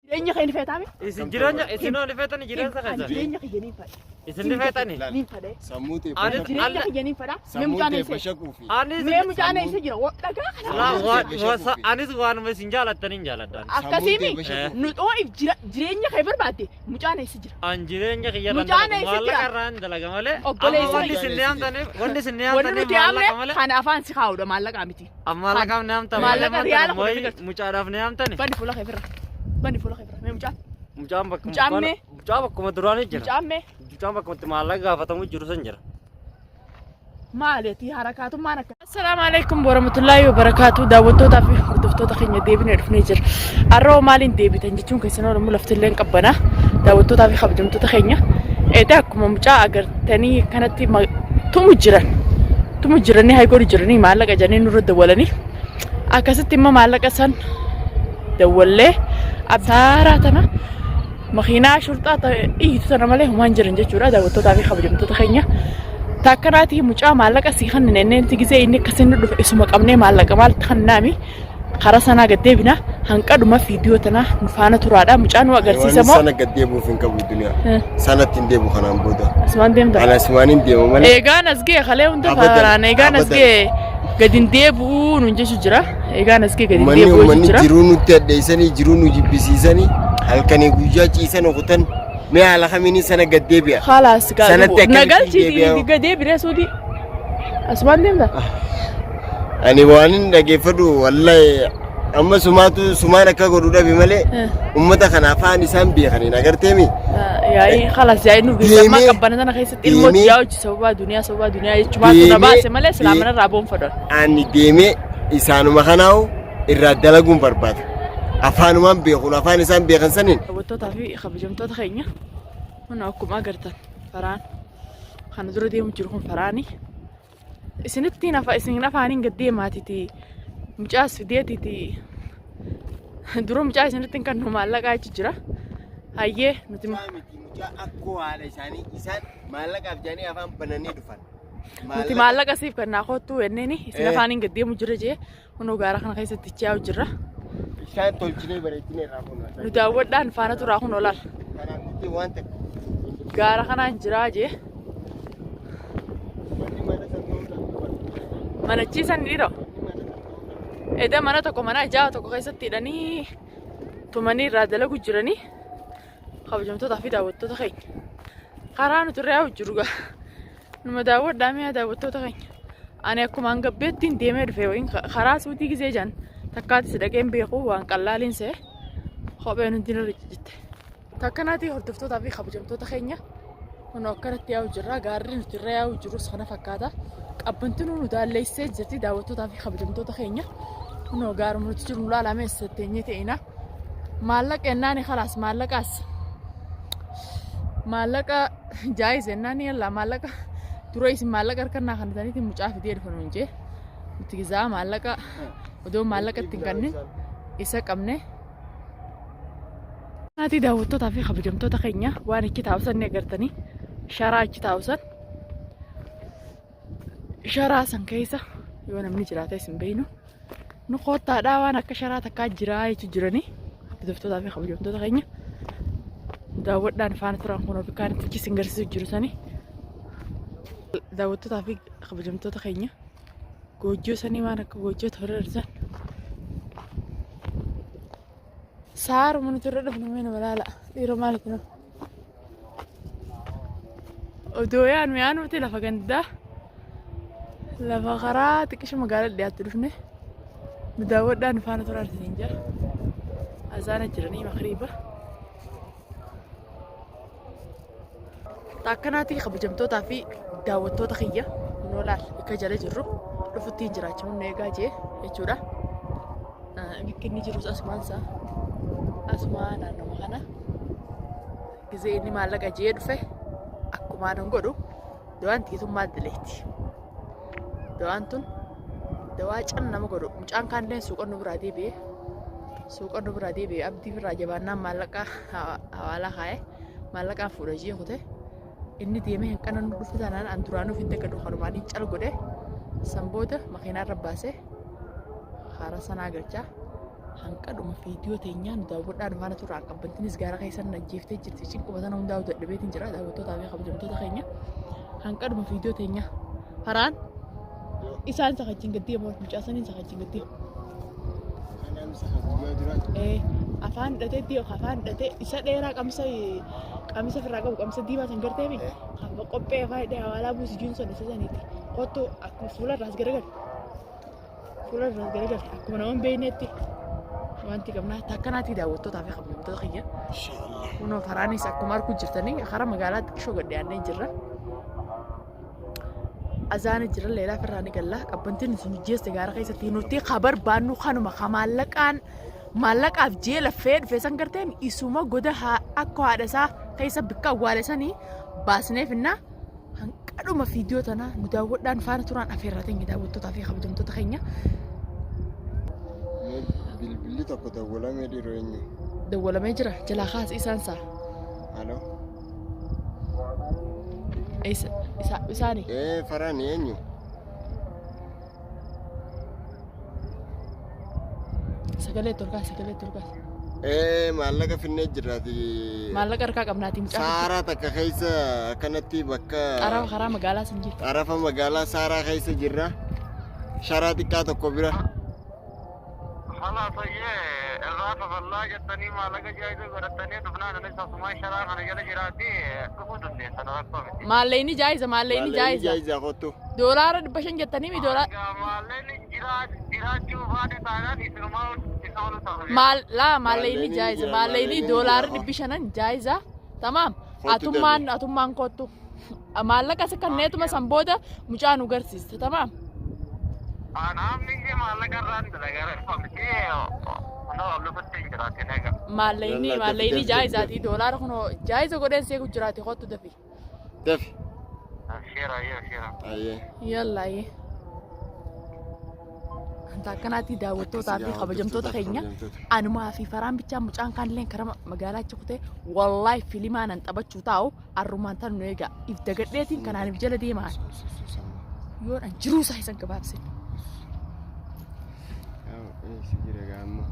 Jireenya kee ni feetaami? Isin jireenya isin hoo ni feetani jireenya Ani keessa? jireenya kiyya niin fedha. Isin ni feetani? Niin fedha. Sammuu ta'e Ani- Jireenya Alla- kiyya niin fedha. Mee sammuu mucaan ta'e eessa? bashaquu fi Anis Mee mucaan eessa jira? Dhagaa kana. laa Sammuu waan ta'e bashaquu fi anis waanuma isin jaalattaniin jaaladhaan. Akkasiimi. sammuu ta'e bashaquu Nu xoo'if jireenya kee barbaadde mucaan eessa jira? An jireenya kiyya irraan Mucaan dalaga eessa maallaqa jira? irraan dalaga malee amma Obboleessa wanni isin ni hamtaniif wanni isin ni Wanni hamtaniif nuti yaamne maallaqa malee kana afaan si kaa'udha maallaqaa miti. Amma maallaqaaf ni hamtan malee Maallaqa riyaala hamtan kudha ammoo mucaadhaaf ni hamtani. Bani fuula kee firra. Bani fuula kee firra. Mee mucaan. Mucaan bakkuma Mucaan mee? mucaa bakkuma duraanii jira. Mucaan mee? Mucaan bakkuma itti maallaqa gaafatamu jiru san jira. Maali ati harakaatummaan akka. Assalaamu alaikum warahmatullaahi wabarakaatu daawwattootaa fi hordoftoota keenya deebinee dhufnee jira. Har'a hoo maaliin deebitan jechuun keessan oolmu laftillee hin qabbana. Daawwattootaa fi kabajamtoota keenya. Edaa akkuma mucaa agartanii kanatti tumu jiran. Tumu jiranii hay godhu jiranii maallaqa jedhanii nurra dawwalanii. Akkasitti immoo maallaqa san dawwallee absaaraa tana makiinaa shurxaa iyyitu tana malee homaan jiran jechuudha daawwattootaa fi kabajamtoota keenya. Taakkanaatii mucaa maallaqa sii kanneen inni gisee inni akkasiin nu dhufe isuma qabnee maallaqa maal kannaami karaa sanaa gad deebina hanqadhuma viidiyoo tana nu faana turaadha mucaa nu agarsiisa moo Sana gad deebi'uuf hin qabu duniyaa. Sanatti hin deebi'u kanaan booda. asumaan deemta. Ana asumaan hin deemu malee. Eegaan as ga'e kalee hunda Abadan, faaraan eegaan as abadan. ga'e gad hin deebi'uu nuun jechu jira. Eegaan as ga'e gad hin Uummanni deebi'uu jechu uummanni jira. jiruu nutti hadheessanii jiruu nu jibbisiisanii halkanii guyyaa ciisan kutan mee haala kamiin sana gad deebi'a. Khalaas gaa Sanatti na akkamittiin galchiitii deebi'a? gad deebiree suudii. Asumaan deemta? Ani waan hin dhageeffadhu wallahi amma sumaatu sumaan akka godhu dhabe malee ummata kana afaan isaan beekaniin agarteemi. Yaa'ii khalaas yaa'ii nu geessa ammaa Deemee- qabbana tana keessatti ilmoo deemee- yaa hojii sababaa duniyaa sababaa duniyaa jechumaatu na Deemee- baase malee silaa manarraa boonfadhan. Ani deemee isaanuma kanaa'u irraa dalaguun barbaada. Afaanumaan beekuun afaan isaan beekan saniin Daawwattootaa fi kabajamtoota keenya kun akkuma agartan faraan kana dura deemu jiru kun faraani. Isinittiin afa isin afaaniin gad deemaatiti mucaas fideetiti dura mucaa isinitti hin kennu maallaqaa jechu jira. Hayyee nuti miti mucaa akkoo haadha isaanii isaan maallaqaaf jedhanii afaan bananii dhufan. Nuti maallaqa siif kennaa kottuu jenneeni isin afaaniin gad deemu jira jee kunoo gaara kana keessatti chi'aa jirra. Isaan tolchinee bareechinee irraa fuuna. Nu daawwadhaan faana turaa kun olaal. Kanaaf nuti waan takka. Gaara kanaan jiraa jee. Manni mana san ta'uu danda'u. Manachiisan dhiiroo. Eda mana tokko mana ajaa'aa tokko keessatti hidhanii tumanii irraa dalagu jiranii kabajamtootaa fi daawwattoota keenya. Karaa nuti irra yaa'u jiru gaa. Numa daawwadhaa mi'a daawwattoota keenya. Ani akkuma hangabbeettiin deemee dhufe wayiin karaa suutii gisee jaan takkaatis dhaqeen beeku waan qallaaliin see kopheen hundi irra jijjitte. Takkanaatii hordoftootaa fi kabajamtoota keenya kun akkanatti yaa'u jirra. Gaarri nuti irra yaa'u jirus kana fakkaata. Qabbanti nu daalleessee jirti daawwattootaa fi kabajamtoota keenya. Kunoo gaaruma nuti jiru nu laalame teenyee ta'ina. Maallaqa ennaani kalaas maallaqaas. Maallaqa jaayis ennaani yallaa maallaqa dura isin maallaqa harkannaa kan taniitiin mucaa fidee dhufa nuun jee. Nuti gizaa maallaqa odoo maallaqa ittiin kannin isa qabne. Maatii daawwattootaa fi kabajamtoota keenya waan achi taa'usan ni agartanii sharaa achi taa'usan sharaa san keessa yoo namni jiraate isin beeynu nu koottaadhaa waan akka sharaa takkaa jiraa jechuu jiranii hordoftootaa fi kabajamtoota keenya daawwadhaan faana turan kun bikkaan itti isin garsiisu jiru sanii daawwattootaa fi kabajamtoota keenya goojjoo sanii waan akka goojjoo tola irsan Saaruma nuti irra dhufnu mee nama laala. Dhiiroo maali kun? Odoo yaanu yaanuuti lafa gandaa lafa karaa xiqqisha magaalaa dhiyaatti dhufne nu daawwadhaa nu faana turaa isiniin jira. Azaana jiranii makriiba. Akkanaatii kabajamtootaa fi daawwattoota kiyya kunoo laal bakka jala jirru dhufuttiin jiraachuun nu eegaa jee jechuudha. Bakki inni jirus asumaan isaa asumaa naannoma kana gizee inni maallaqa jee dhufe akkumaan hin godhu dawaan tiitummaa dileeti. Dawaan tun dawaa cal nama godhu mucaan kaanillee suuqa nu biraa deebi'ee suuqa nu biraa deebi'ee abdii irraa jabaannaan maallaqa hawaalaa kaa'ee maallaqaan fuudha jee kute inni deemee hin qanannu dhufe taanaan an duraanuu hin dagadhu kanumaan hin cal godhe san booda makiinaa irra baasee karaa sanaa galchaa Hanqadhuma viidiyoo teenyaa nu daawwadhaa nu faana turaan qabbantinis gaara keessan ajjeeftee jirti. Cinquma sana hundaa'u dadhabeetiin jira daawwattootaa fi kabajamtoota keenya. Hanqadhuma viidiyoo teenyaa. Faraan isaan isa wajjin gad deemu mucaa saniin isa wajjin gad deemu. Ee afaan hidhatee deemu afaan hidhatee isa dheeraa qamisa qamisa ofirraa qabu qamisa diimaa san garteemi. Qophee afaan hidhee hawaalaa buusi jiin sun isa saniiti. Kottu akkuma fuula irraas garagal. Fuula irraas garagal akkuma nama hin beeknetti wanti qabnaa takkanaatii daawwattootaa fi kabajamtoota kiyya. Kunoo karaanis akkuma arguu jirtanii karaa magaalaa xiqqishoo gad dhiyaannee jirra. Azaana jira leelaa firraa ni galla. Qabbantiin sun jeeste gaara keessatti nuti ka barbaannu kanuma ka maallaqaan maallaqaaf jee laffee dhufe san garteen isuma goda akka haadha isaa keessa bikka awwaale sanii baasnee finnaa hanqadhuma viidiyoo tanaa nu daawwadhaan faana turaan afeerraa teenya daawwattootaa fi kabajamtoota keenya. Bilbilli tokko dawwalamee dhiiroo eenyu? Dawwalamee jira jalaa kaas isaan saa. Halo. Isaani. Ee faraan eenyu? Sagalee tolkaas sagalee tolkaas. Ee maallaqa finnee jirraati. Maallaqa harkaa qabnaati mucaa. Saaraa takka keessa akkanatti bakka. Xarafa karaa magaalaa san jirti. Xarafa magaalaa Saaraa keessa jirra. Sharaa xiqqaa tokko bira. Halas hayyee irraa fafallaa jettanii maallaqa jaayiza godhattanii dhufnaan anis asumaan sharaa kana jala jiraati dhufuu dandeessan rakkoo miti. Maallaqni jaayiza maallaqni jaayiza. Jaayiza kottu. Doolaara 500 jettanii mi doolaara. Egaa maallaqni jiraachuu baate taanaan isinumaa isa olu ta'a. Maal laa maallaqni Maallaqni jaayiza jira, maallaqni maallaqni doolaara jira. 500 jaayiza. Tamaam Kottu atummaan atummaan kottu. Maallaqa isa kanneetuma san booda mucaa nu garsiista tamaam. Anaaf minji maallaqa irraan dalagaa rakkoo miti kunoo lubutti hin jiraatin egaa. Maallaqni Yalla, dafi, maallaqni dafi, jaayizaatii doolaara kunoo jaayiza godheen seeku jiraate kottu dafi. Dafi. Abshiira ayyee abshiira. Ayyee. Yallaaye. Wanta akkanaatti daawwattootaa fi kabajamtoota keenya anumaa fi faraan bichaa mucaan kaanilleen karaa magaalaa achi kutee wallaahi filimaa nan taphachuu taa'u arrumaan tan nu eega if dagadheetiin kanaan if jala deemaa yoon an jiruu isaa isan gabaabsin. Eessa jira gaamma?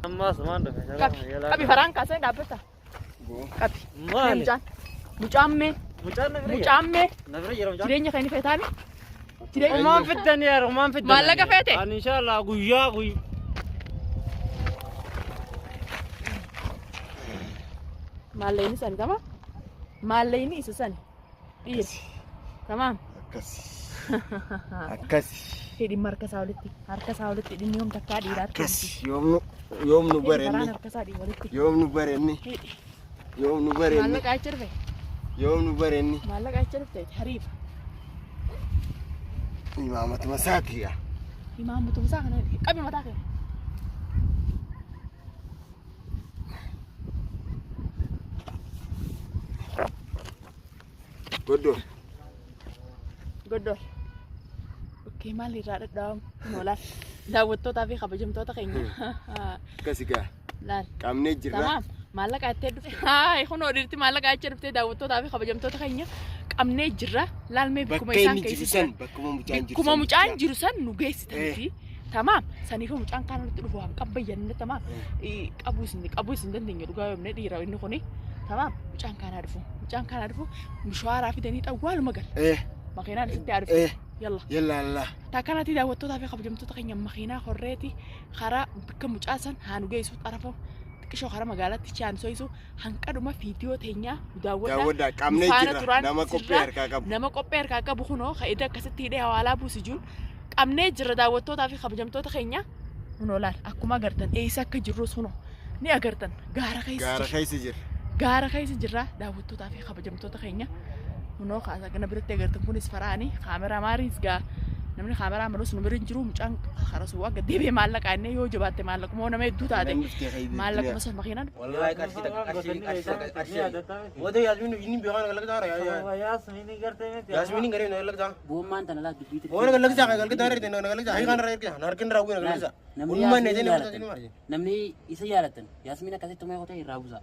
Ammas maan dhufe sharaa Qabi magaalaa. qabi faraan kaasee dhaabbata qabi. Mee Maali? mucaan mucaan mee Mucaan na bira jira. mucaan mee Na bira jira mucaan. jireenya kan inni feetaani jireenya Umaan fiddan yaar umaan fiddan. Maallaqa feete? Ani inshallah guyyaa guyyaa. Maallaqni sani tama maallaqni isa sani dhiira tamaam. Akkasi. Akkasi. Hidhimma harka isaa walitti harka isaa walitti hidhinni yoom takkaa dhiiraa harka Akkasi. Yoomnu yoomnu walitti. Hidhi karaan barenni. harka isaa dhii walitti. Yoomnu barenni. Hidhi. Yoomnu barenni. Maallaqa achi dhufe Yoomnu barenni. maallaqa achi dhufte hariifa. Imaamatuma isaati gaa. Imaamatuma isaa kana qabi mataa kee. Goddo. Goddoor. Okkee maal irraa dhadhaawamu? Kunoo laal. Daawwattootaa fi kabajamtoota keenya. Akkasi gaa. Laal. Qabnee jirra. Tamaam. Maallaqa ittee dhufe. Haay kunoo dhiirti maallaqa achi dhuftee daawwattootaa fi kabajamtoota keenya qabnee jirra. Laal mee bikkuma Bakka isaan inni jiru keessa san jiran. bakkuma mucaan jiru Bikkuma san. mucaan jiru san nu geessitaniiti. Tamaam. Saniifuu mucaan kaan nutti dhufu waan qabbayyanne tamaam. Qabuu isin qabuu isin dandeenye dhugaa yoomne dhiira inni kuni. Tamaam. Mucaan kaanaa dhufu. Mucaan kaanaa dhufu mishwaaraa fidanii xawwaaluma gala. Makiinaan isitti haa dhufu. Yalla. Yalla Allah. Takkanatti daawwattootaa fi kabajamtoota keenya makiinaa horreeti karaa bakka mucaa san haa nu geessu xarafa xiqqishoo karaa magaalaatti chaan soisu hanqadhuma viidiyoo teenyaa nu daawwadhaa. Daawwadhaa qabnee Nu faana jirra. turaan Nama qophee sirraa harkaa qabu. Nama qophee harkaa qabu kunoo ka ida akkasitti hidhee hawaalaa buusu jiru qabnee jirra daawwattootaa fi kabajamtoota keenya. Kunoo laal akkuma agartan eessa akka jirrus kunoo ni agartan gaara keessa Gaara jirra. keessa jirra. Gaara keessa jirra daawwattootaa fi kabajamtoota keenya. Kunoo kaasa kana biratti agartan kunis faraani kaameraa maariis gaa namni kaameraa malus nu bira hin jiru mucaan karasuu akka deebi'ee maallaqa inni yoo jabaatte maallaquma nama hedduu taate Namni dhuftee fayyadamte. maallaquma san makiinaan Wallahi qarshii takka qarshii qarshii takka qarshii. Wada Yasmin inni beekan galak jaa ya. Yaasmiin gartee miti. Yasmin garee na galak jaa. Boommaan tana laat dubbii Wona galak jaa galak jaa re na galak jaa hay kan re na harkin rawu na galak jaa. Namni Umma ne Yaasmiin jene jaalatan. Namni isa jaalatan Yaasmiin akkasitti tumee kotee irraa buusa.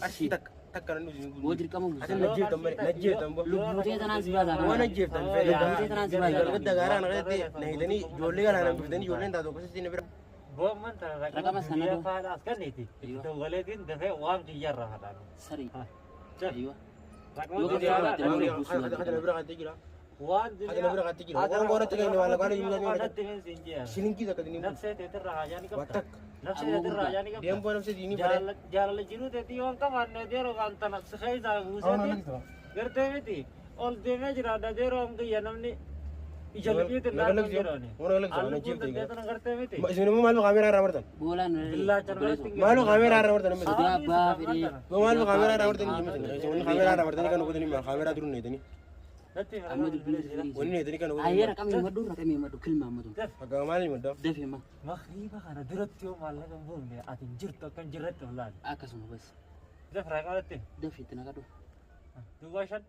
Qarshii takka. Takka nan nuti. Boo dirqama Ati buusaa. najjeeftan malee najjeeftan boo. Lubbutee tanaan si baasaa Waan kana. najjeeftan fedhe. Lubbutee tanaan si baasaa kana. Galgadda gaaraa na keessatti na hidhanii ijoollee kana na biftanii ijoolleen taatu akkasitti na bira. Boomman tana Raqama raqama sana biyya doo. faadha as kanniiti. Aywa. Dawwaleetiin dafee waan kiyyarra fadhaan. Sari. Jal. Aywa. Raqama Yoo biyya qabaate faadha. malee buusuu Hada na bira qattee jira. Waan Hada na bira qattee jira. Waan goonatti kan waan lafa jiru kan Natti hin jiran. shilinkii takka ni buusu. Nafsee teetirra haajaa ni qabda. Bakka. Nafsee teetirra haajaa ni qabda. Deemboo nafsee diinii fadhe. Jaalala jiruu teetii waan qabaanne deeroo kan tana si keessaa buuseeti. Gartee miti ol deemee jiraadha deeroo an kiyya namni ija liqiitiin naannoo jirooni. Gartee miti. Isin immoo maaloo kaameeraa irraa martan? Boolaan Billaacha namatti hin Maaloo kaameeraa irraa martan amma isin? Sodaa abbaa fedhee. Maaloo kaameeraa irraa martan isin? Wanni kaameeraa irraa martanii kan godhanii maal kaameeraa duruu neetanii? Amma dubbiin sirrii. Wanni neetanii kan Ayyee godhanii raqamii maddu raqamii maddu kilma ammatu. Akka maal madda? Dafee ma Makriiba kana duratti yoo maallaqa hin buufne ati hin jirtu akka hin jirretti of laali. akkasuma bas. Daf raaqaa Dafee itti naqadhu. Duwwaa 5.